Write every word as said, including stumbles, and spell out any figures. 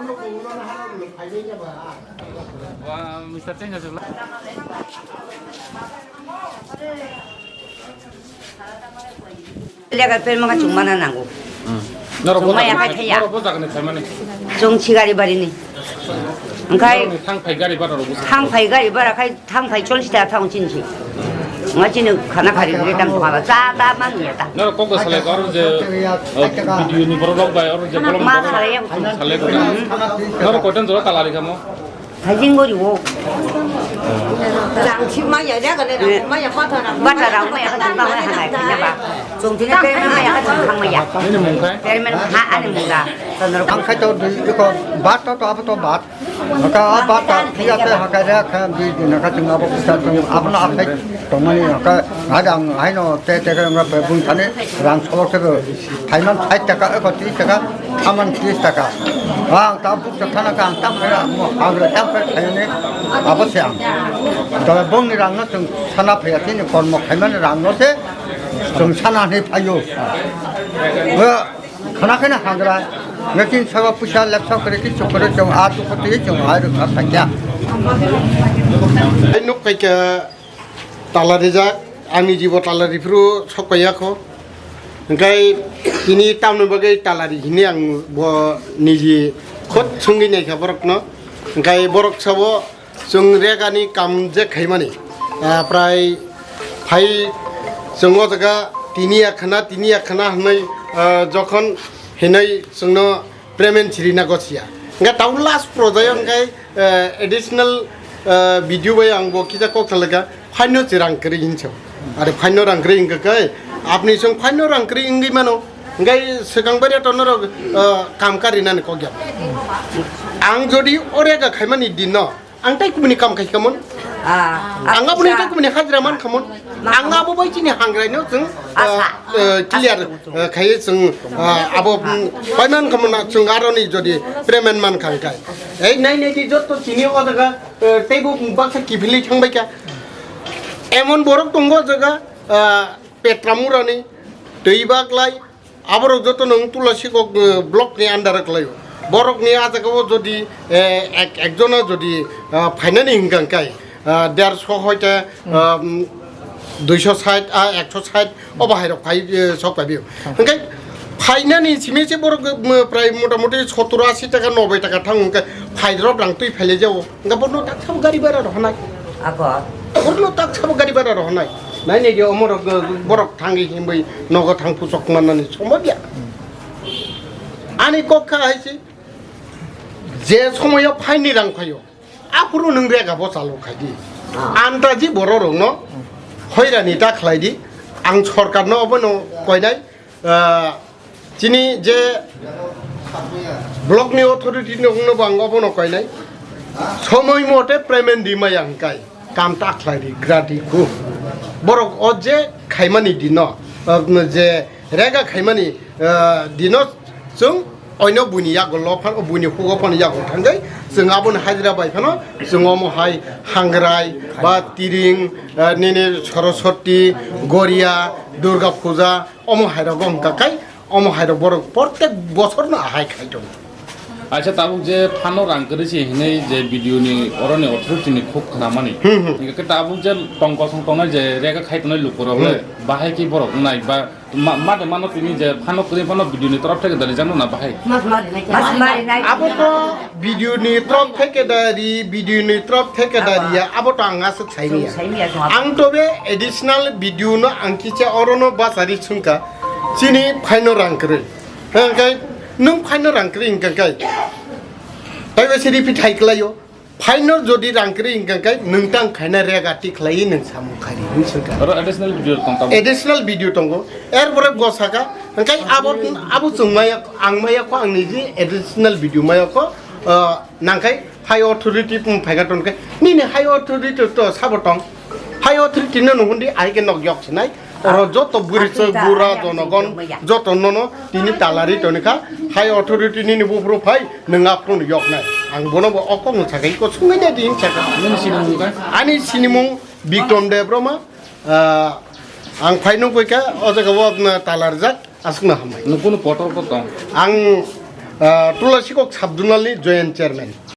Legal permit kha chwng mana nango. Hmm. Norok chwng bo maya jagani khai thaya. Norok bo jagani phaimani. Chwng Sigari barini. Wngkhai norokni thang phai gari bara rok bo thang phai gari bara khai thang phai chollish taka thang chini si. Wngkha chini khana khari guri tam thwkha cha ta man ya ta. Norok kok salai oro je, uh, video ni borok rok bai oro je bolong ma borok salai ya. Salai ko. Norok koitan jora talari kamo. Hajing gori wo. Rang si maya ya gane rang maya patha rang. Patha rang maya ka jumpa maya hanai kanya ba. Chwng tini permen maya ka jumpa maya. Ini mungkai. Permen ha ani mungga. Ang khai to dui ko bat to to abo to bat. Haka a bat ta thik ase, haka re kha dui din haka chwng abo kisa chwng abo no aphai tongmani haka. Ada ang haino te te ka bung thani rang sobok te. Thaiman sait taka, eko tris taka, thaman tris taka. Ang ta bukcha thana ka, ang tam khe, ang tam khe khaini, abo se ang. Tole bongni rangno chwng sana phaiya, tini kormo khaimani rangno se chwng sana hinwi phaio. Bo khana khe na hagra, meeting saba puisa lepsa kore ki chukore chwng a chukotwi chwng a rwkha sakya. Ai nuk kai kha. Tala rijak, ang niji bo tala riphuru sok paiya kho. Hingkai tini tamni bagwi tala ri hini ang bo niji khot sungwi naikha borokno. Hingkai borok sabo chwng regani kam je khaimani. Ah, prai phai chwng o jaga tini yakhana, tini yakhana hwnwi, ah, jokhon hinwi chwngno payment chirina gosia. Hingke tau last project hingke, eh, additional, eh, video bai ang bo kisa kok salaka, phaino se rang kwrwi hinso. Are phaino rang kwrwi hingke kai, apni song phaino rang kwrwi wngwi mano. Hingke swkang bai reto norok, eh, kam karinani kok ya. Ang jodi orega khaimani dinno, ang tai kubuni kam khai khamon. Ah, ang abo ni tai kubuni hajra man khamon. Ang abo bai chini hangrai no chwng, ah, eh, clear, eh, khai chwng, ah, abo, mm, pai man khamon na chwng aro ni jodi payment man khang kai. Ei nai nai di jotto chini o jaga, eh, tei bo baksa kiphilwi thang bai kha. Emon borok tongo o jaga, ah, Petramurani, Twibaglai, Aborok joto no wng Tulasikok, eh, block ni under o kwlaio. Borok ni a jaga o jodi, eh, ek, ekjona jodi, ah, phainani hingka hingkai, ah, derso hoite, ah, mm, duiso sait, ah, ekso sait, obo hai rok phai, eh, sok pai bio. Hingkai phainani simi se borok, mm, prai mota moti sottor asi taka, nobai taka thang hingkai phai rok rang twi phailai jao. Hingka borno tak sabo gari bara rok hanai. Ako. Borno tak sabo gari bara rok hanai. Nai nai di omorok, eh, borok thangwi himwi nogo thang puchok manani somo dia. Ani kok kha hai se, je somoyo phaini rang phaio, aphuru nwng rega bo chalo khai di. Ah. Andaji bororokno hoirani ta khlai di, ang sorkarno obono koinai, ah, chini je block ni authority no wngno bo ang obono koinai, somoi mote payment di maya hingkai. Kam ta khlai ri, gra di khu. Borok o je khaimani dino, ah, je rega khaimani, ah, dino chwng oino buini yago lo phan, o buini hugo phano yago thangwi chwng aboni hajira bai phano chwng omo hai hangrai ba tiring, ah, nini Saraswati, Goria, Durga Puja, omo hai rogo hwnkha kai. Omo hai rok borok protek bosor no ahai khai tongo. Acha tabuk je phano rang kwrwi se hinwi je B D O ni oroni authority ni khuk khna mani. Hmm, hmm. Hingke tabuk je tong kosong tongnai je rega khai tongnai lukurok le, hmm, bahai ki borok nai ba ma, ma de mano tini je phano kwrwi phano B D O ni torop theke dali jano na bahai. Mas mari nai. Mas mari nai. Abo to B D O ni trop theke dari, B D O ni trop theke dari ya, abo to ang aswk saini ya. Saini ya, chwng abo. Ang to be additional B D O no ang kicha oro no bachari sungka, chini phaino rang kwrwi. Hwnkhe nwng phaino rang kwrwi hwnkhe kai. Tai be siri pithai kwlaio. Phaino jodi rang kwrwi hwnkhe kai nwng tang khaina rega ti khlai nwng samung khairi hwn sungka. Oro additional B D O tong tamo? Additional B D O tongo. Er pore go saka, hwnkhe abo, abo chwng maya, ang maya kho ang niji additional B D O maya kho. Ah, nangkhai high authority pung phaikha tongkhe, nini high authority to sabo tong. High authority no nuhundi aike nok yok sinai. Oro joto buri chwk bura jonogon joto nono tini talari tonikha. High authority nini buphuru phai nwng aphuru yok nai. Ang bono bo okok no sakai ko sungai nai din saka. Nini sinimung ka? Ani sinimung Bikrom Debbarma. Ah, ang phai nukgwi kha, o jaga o, mm, talarjak, aswkno hambai. Nukunu kotor ko tong? Ang Ah, Tulasikok sub zonal ni joint chairman.